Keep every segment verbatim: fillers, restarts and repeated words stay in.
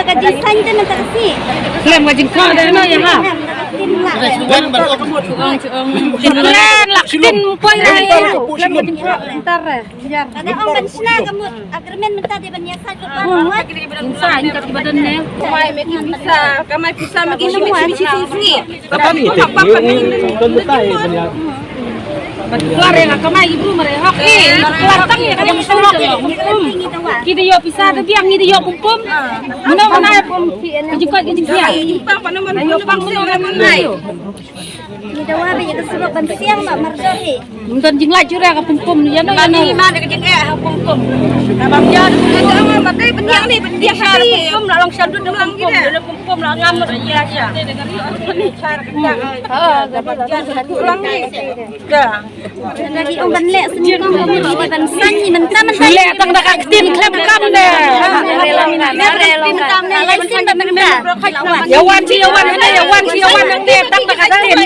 Ka jingsain te mynta ka sngi. Khlem ka jingkhoh de no ya ha. Tin lak. Tin lak tin poi ra ya. Ntar re. Ka da ong ban shna ka mut agreement mynta de ban ïasain ka ba. Insa inta ka badan ne. Kamai me ki pisa, kamai pisa me ki shi me shi shi sngi. Ka pa ni te. Ka pa ni te. Ban klar ïa nga kamai i bru mare hok. Eh, klar tang ïa ka jong shnong. Ki da ïoh pisa da biang, ngi da ïoh pum pum. Mano mano pum. Ka jingkoit ka jingkhiah. Ïoh pang mano mano. Ngi da wari ïa ka surok ban siang ba marjor hi. Mynta jinglait jur ïa ka pum pum ïa no ïa no. Mano ka jingeh ha pum pum. Ka bang ïa ka pum pum. Mate pyndiang ni pyndiang ha pum pum la long sha dud pum pum. Pum pum la ngam ïa sha. Leh tang da ka ktien khlem kam de. Ïa wan shi ïa wan ne, ïa wan shi ïa wan ne, tang da ka ktien.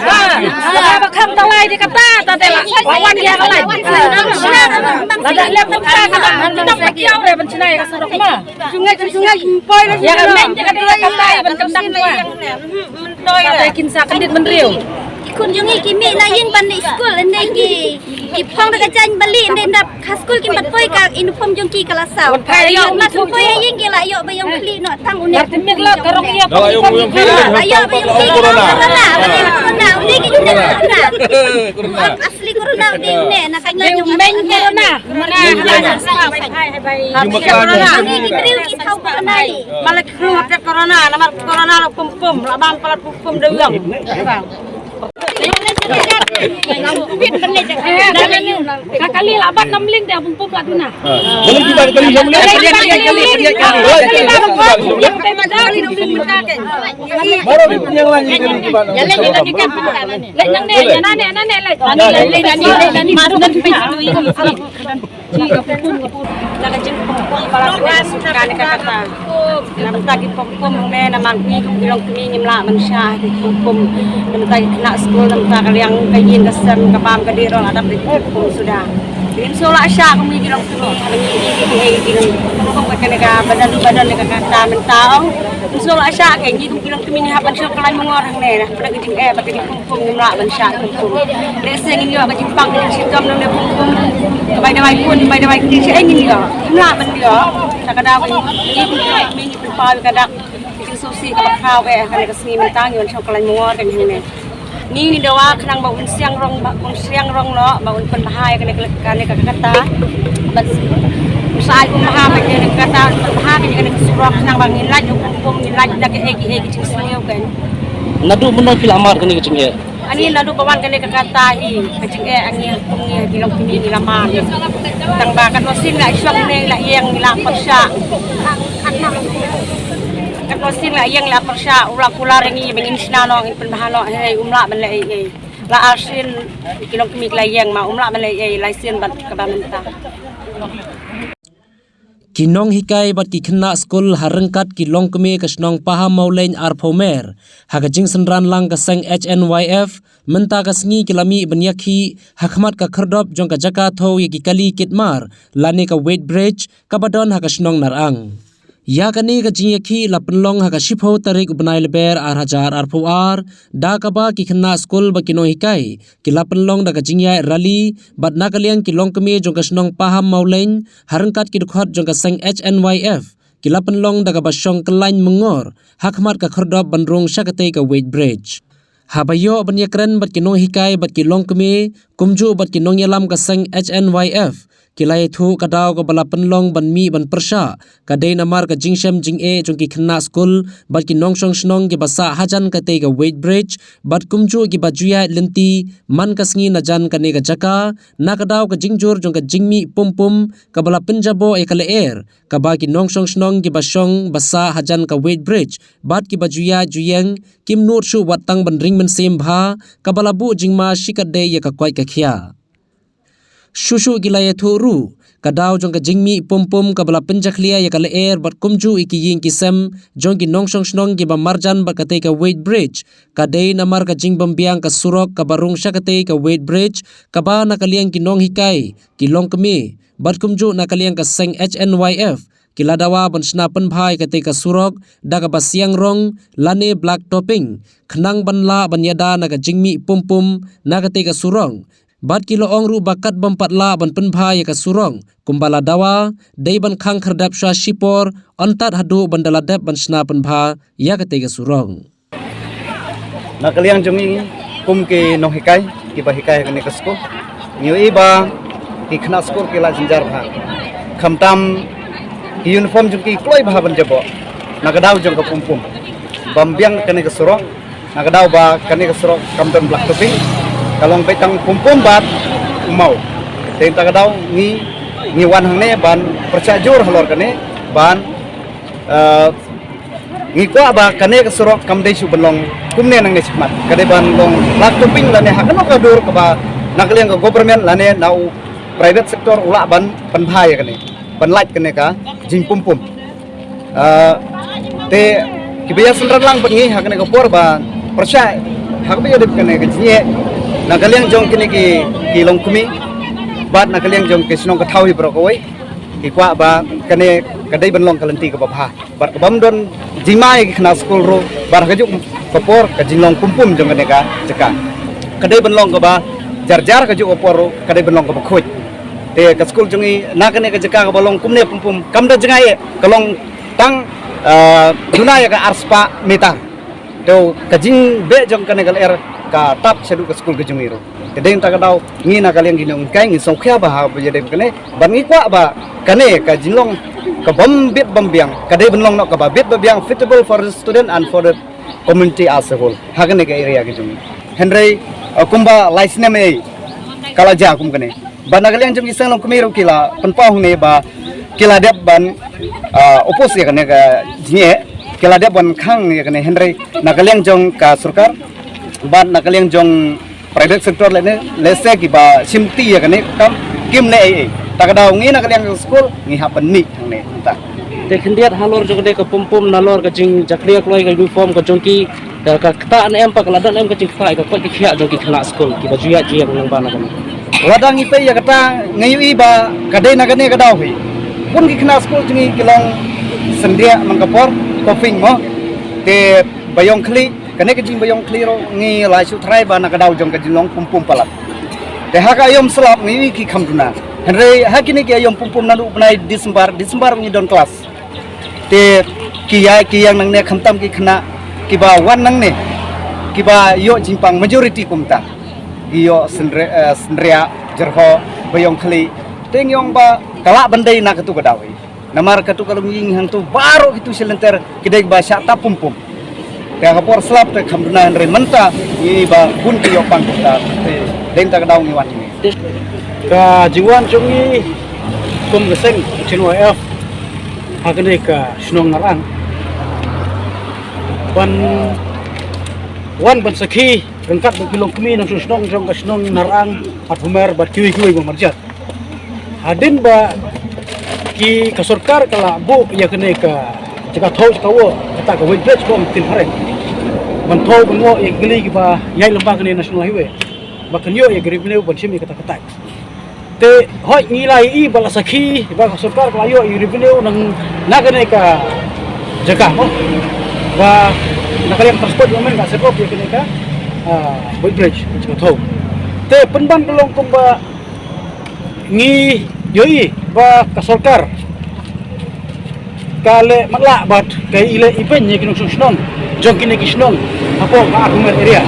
Ba kham tawai de kata ta de la. Wan ïa ka lai. Lada leh pun ka ka ban kiaw re ban shna ïa ka surok ma. Sungai sungai poi la. Ïa ka men de kata ïa kata ïa ban kandang ma. Kata kin sa kyndit mynriew. Ki khun jong ngi ki mih na ïing ban leit skul, ynda ki, ki phong da ka jaiñ ba lieh, ynda, ynda ha skul kim pat poi ka uniform jong ki ka la saw. Wan phai ïa mat poi ha ïing ki la ïoh ba ïong khlieh noh tang une. Tar tymmen la ka rong ïa. Ïoh ba ïong khlieh. Ïoh ba ïong khlieh. Corona. Corona. Une ki jong corona. Corona. Asli corona une na ka jong men corona. Corona. Corona. Ni ki briew ki thaw corona. Malak khlu hapet corona, namar corona la pum pum, la bam palat pum pum da ïong. Ka kali la bat na mling te pum pum la duna. Boleh kita kali jam ni. Baru yang lagi kali kita. Lek nang ne, nang ne, nang ne, lek. Lek nang ne, nang ne, nang ne. Ka jingpum pum ba la pum pum ka ne ka kata. Namar ki pum pum ne namar ngi kum ki longkmie ngim lah ban shah ki pum pum. Namar ki khynnah skul namar ka liang ka ïing ka sem ka bam ka dih ruh la dap da ki pum pum suda. Ngim shu lah shah kum ngi ki longkmie haba ngi ïohi ki pum pum ka ne ka badan badan ne ka kata mynta ong. Ngim shu lah shah ki ngi kum ki longkmie ngi hap ban shong kyllain mangor hangne na. Ka jingeh ba ka jingpum pum ngim lah ban shah pum pum. Lehse ngin ïoh ka jingpang ka jingshitom nong ne pum pum. Ka bai dawai pun, bai dawai kti sha ngin ïoh. Ngim lah ban ïoh. Sa ka daw ka jingpang ka dak. Ka jingsngewsih kaba khraw eh ha kane ka sngi mynta ngi wan shong kyllain mangor ka hangne. Ngi ngi dawa khnang ba un siang rong ba un siang rong noh ba un pynbha ïa kane ka kane ka kata. Ba un sa ai pynbha ba kane ka kata pynbha ka kane ka surok khnang ba ngin lait ïa pum pum ngin lait da ka eh ki eh ki jingsngew kan. Naduh mynno phi la mad kane ka jingeh? Ani naduh ba wan kane ka kata hi ka jingeh ani ha kum ngi ha ki longkmie ngi la mad. Tang ba katno sien la shong ne la ïeng la pyrshah. Katno sien la ïeng la pyrshah u la kular ïa ngi ba ngin shna noh ngin pynbha noh hei um lah ban leh ei ei. La ar sien ki longkmie ki la ïeng ma um lah ban leh ei ei lai sien bad kaba mynta. Ki nonghikai bad ki khynnah skul ha ryngkat ki longkmie ka shnong Pahammawlein arphew mer ha ka jingsynran lang ka seng H N Y F mynta ka sngi ki la mih ban ïakhih ha khmat ka khyrdop jong ka jaka thew ïa ki kali kit mar lane ka weight bridge kaba don ha ka shnong Narang. Ïa kane ka jingïakhih la pynlong ha ka shiphew tarik u bnai Lber ar hajar arphew ar da kaba ki khynnah skul bad ki nonghikai ki la pynlong da ka jingïaid rally bad na ka liang ki longkmie jong ka shnong Pahammawlein ha ryngkat ki dkhot jong ka seng H N Y F ki la pynlong da kaba shong kyllain mangor ha khmat ka khyrdop ban rung sha katei ka weight bridge. Haba ïoh ban ïakren bad ki nonghikai bad ki longkmie kumjuh bad ki nongïalam ka seng H N Y F ki la ïathuh ka daw kaba la pynlong ban mih ban pyrshah ka dei namar ka jingshem jingeh jong ki khynnah skul bad ki nongshong shnong kiba sah hajan katei ka weight bridge bad kumjuh kiba ju ïaid lynti man ka sngi na jan kane ka jaka na ka daw ka jingjur jong ka jingmih pum pum kaba la pynjaboh ïa ka lyer kaba ki nongshong shnong kiba shong ba sah hajan ka weight bridge bad kiba ju ïaid ju ïeng kim nud shuh wat tang ban ring mynsiem bha kaba la buh jingma shikatdei ïa ka koit ka khiah. Shuh shuh ki la ïathuh ruh ka daw jong ka jingmih pum pum kaba la pynjakhlia ïa ka lyer bad kumjuh ïa ki ïing ki sem jong ki nongshong shnong kiba marjan bad katei ka weight bridge ka dei namar ka jingbymbiang ka surok kaba rung sha katei ka weight bridge kaba na ka liang ki nonghikai ki longkmie bad kumjuh na ka liang ka seng H N Y F ki la dawa ban shna pynbha ïa katei ka surok da kaba siang rong lane black topping, khnang ban lah ban ïada na ka jingmih pum pum na katei ka surok. Bad ki la ong ruh ba kat bym pat lah ban pynbha ïa ka surok kumba la dawa, dei ban khang khyrdep shuwa shipor, ynda haduh ban da la dep ban shna pynbha ïa katei ka surok. Na ka liang jong ngi kum ki nonghikai, kiba hikai ha kane ka skul, ngi ïohi ba ki khynnah skul ki la jynjar bha. Khamtam ki uniform jong ki kloi bha ban jaboh na ka daw jong ka pum pum. Bym biang kane ka surok, na ka daw ba kane ka surok kam don black topping, ka long beit tang pum pum bad u maw. Te na ka daw ngi, ngi wan hangne ban pyrshah jur halor kane ban, eh, ngi kwah ba kane ka surok kam dei shuh ban long kumne nangne shakhmat, ka dei ban long black topping lane ha kano ka dur kaba na ka liang ka government lane na u private sector u lah ban pynbha ïa kane, ban lait kane ka jingpum pum. Ah, te kiba ïa synran lang bad ngi ha kane ka por ba pyrshah ha kaba ïadei bad kane ka jingeh na ka liang jong kine ki, ki longkmie bad na ka liang jong ki shnong ka thaw hi baroh kawei, ki kwah ba kane ka dei ban long ka lynti kaba bha bad ka bym don jingma ïa ki khynnah skul ruh, bad ha kajuh ka por ka jinglong pum pum jong kane ka jaka ka dei ban long kaba jar jar, kajuh ka por ruh ka dei ban long kaba khuid. Te ka skul jong ngi na kane ka jaka kaba long kumne pum pum kam da jngai eh, ka long tang, ah, duna ïa ka arspah meter. Te ka jingbeh jong kane ka lyer ka tap shaduh ka skul ka jong ngi ruh. Te dei na ka daw ngi na ka liang ki nonghikai ngi sngewkhia bha ha ba ïadei bad kane, bad ngi kwah ba kane ka jinglong ka bym bit bym biang ka dei ban long noh kaba bit ba biang, fitable for the student and for the community as a whole ha kane ka area ka jong ngi. Hynrei, uh, kumba lai snem ei ka la jia kum kane. Bad na ka liang jong ki seng longkmie ruh ki la pynpaw hangne ba ki la dep ban, ah, oppose ïa kane ka jingeh, ki la dep ban khang ïa kane, hynrei na ka liang jong ka sorkar bad na ka liang jong private sector lane lehse kiba shim ti ïa kane ka kam kim leh ei ei. Ta ka daw ngi na ka liang ka skul ngi hap ban mih hangne mynta. Te khyndiat halor jong kane ka pum pum nalor ka jingjakhlia kloi ka uniform ka jong ki, ka, ka ktah ne em pat ka la don em ka jingktah ïa ka koit ka khiah jong ki khynnah skul kiba ju ïaid ju ïeng lyngba na kane? Lada ngi peit ïa kata ngi ïohi ba ka dei na kane ka daw hi, bun ki khynnah skul jong ngi ki long synriah man ka por, coughing mo, te ba ïong khlieh. Kane ka jingba ïong khlieh ruh ngi la shu tharai ba na ka daw jong ka jinglong pum pum palat. Te ha ka aïom slap ngi ïohi ki kham duna. Hynrei ha kine ki aïom pum pum naduh u bnai December, December ngi don klas. Te ki ïaid ki ïeng nangne khamtam ki khynnah kiba wan nangne kiba ïoh jingpang, majority kumta ki ïoh synre-, eh, synriah, jyrhoh, ba ïong khlieh. Te ngi ong ba ka lah ban dei na katu ka daw hi. Namar katu ka longïing hangtu baroh kitu shi lynter ki dei ba shah tap pum pum. Te ha ka por slap te kham duna, hynrei mynta ngi ïohi ba bun ki ïoh pang kumta. Te dei na ka daw ngi wan hangne. Ka jingwan jong ngi kum ka seng H N Y F ha kane ka shnong Narang ban wan ban sakhi ryngkat bad ki longkmie nongshong shnong jong ka shnong Narang, Ardphumer bad kiwei kiwei ba marjan. Hadien ba ki ka sorkar ka la buh ïa kane ka jaka thew jaka woh, kata ka weighbridge ba ong ktien phareng, ban thew ban woh ïa ki kali kiba ïaid lyngba kane National Highway ba kan ïoh ïa ka revenue ban shim ïa kata ka tax. Te hooid ngi la ïohi ba la sakhi ba ka sorkar ka la ïoh ïa revenue na, na kane ka jaka mo, ba na ka liang transport department ka set up ïa kane ka, ah, weighbridge jaka thew. Te pynban ka long kumba ngi ïohi ba ka sorkar ka leh matlah bad ka i leh i beiñ ïa ki nongshong shnong jong kine ki shnong hapoh ka Ardphumer area.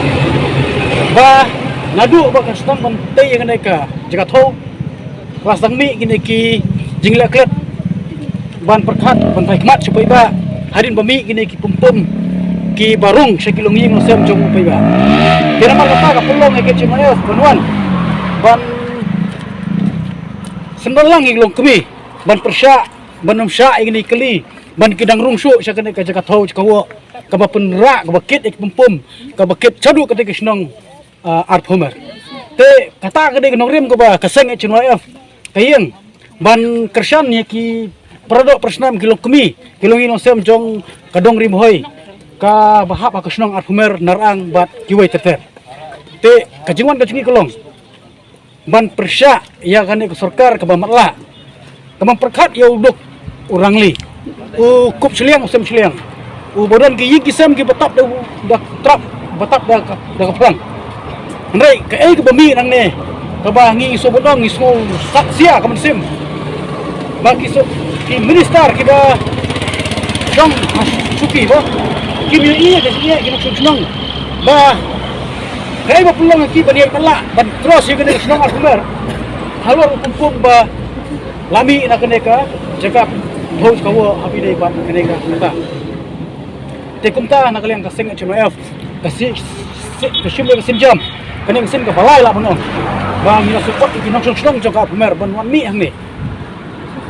Ba naduh ba ka sdang ban tei ïa kane ka jaka thew, ka la sdang mih kine ki jingleh klet ban pyrkhat ban phai khmat sha paidbah hadien ba mih kine ki pum pum kiba rung sha ki longïing longsem jong u paidbah. Te namar kata ka pynlong ïa ka H N Y F ban wan ban synran lang ïa ki longkmie ban pyrshah ban ym shah ïa kine ki kali ban ki dang rung shuh sha kane ka jaka thew jaka woh kaba pynrah kaba kit ïa ki pum pum kaba kit shaduh kata ka shnong, ah, Ardphumer. Te kata ka dei ka nongrim kaba ka seng H N Y F ka ïeng ban kyrshan ïa ki paradoh parasnam ki longkmie ki longïing longsem jong ka dong Ri Bhoi kaba hap ha ka shnong Ardphumer, Narang bad kiwei ter ter. Te ka jingwan ka jong ngi ka long ban pyrshah ïa kane ka sorkar kaba matlah, kaba pyrkhat ïa u duk u rangli, U kup shiliang, u sem shiliang. U ba don ki ïing ki sem ki ba tap da, da trap, ba tap da ka, da ka plang. Hynrei kaei kaba mih nangne, kaba ngi sngew ban ong, ngi sngew sat sia ka mynsiem. Ba ki so, ki minister kiba dang shuki ba kim ïohi ïa ka jingeh ki nongshong shnong. Ba kaei ba pynlong ïa ki ban ïaid ban lah ban cross ïa kane ka shnong Arphumer halor u pynpung ba la mih na kane ka jaka bhoj ka wo ha phi dei bad kane ka kata. Te kumta na ka liang ka seng H M I F ka si, si, ka shim ïa ka sienjam. Kane ka sien kaba lai lah ban ong ba ngi la support ïa ki nongshong shnong jong ka Arphumer ban wan mih hangne,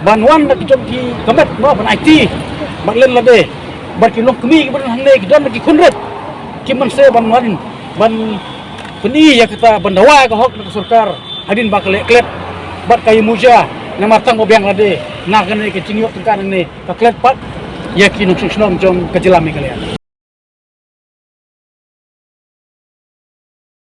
ban wan da ki jong ki ka met mo ban aiti bad len lade. Bad ki longkmie kiba don hangne ki don da ki khun rit, ki mynse ban wan ban pyni ïa kata, ban dawa ïa ka hok na ka sorkar hadien ba ka leh klet bad ka ïa muja. Namar tang ba biang lade na kane ka jingïoh tyngka nangne ka klet pat ïa ki nongshong shnong jong ka jylla Meghalaya.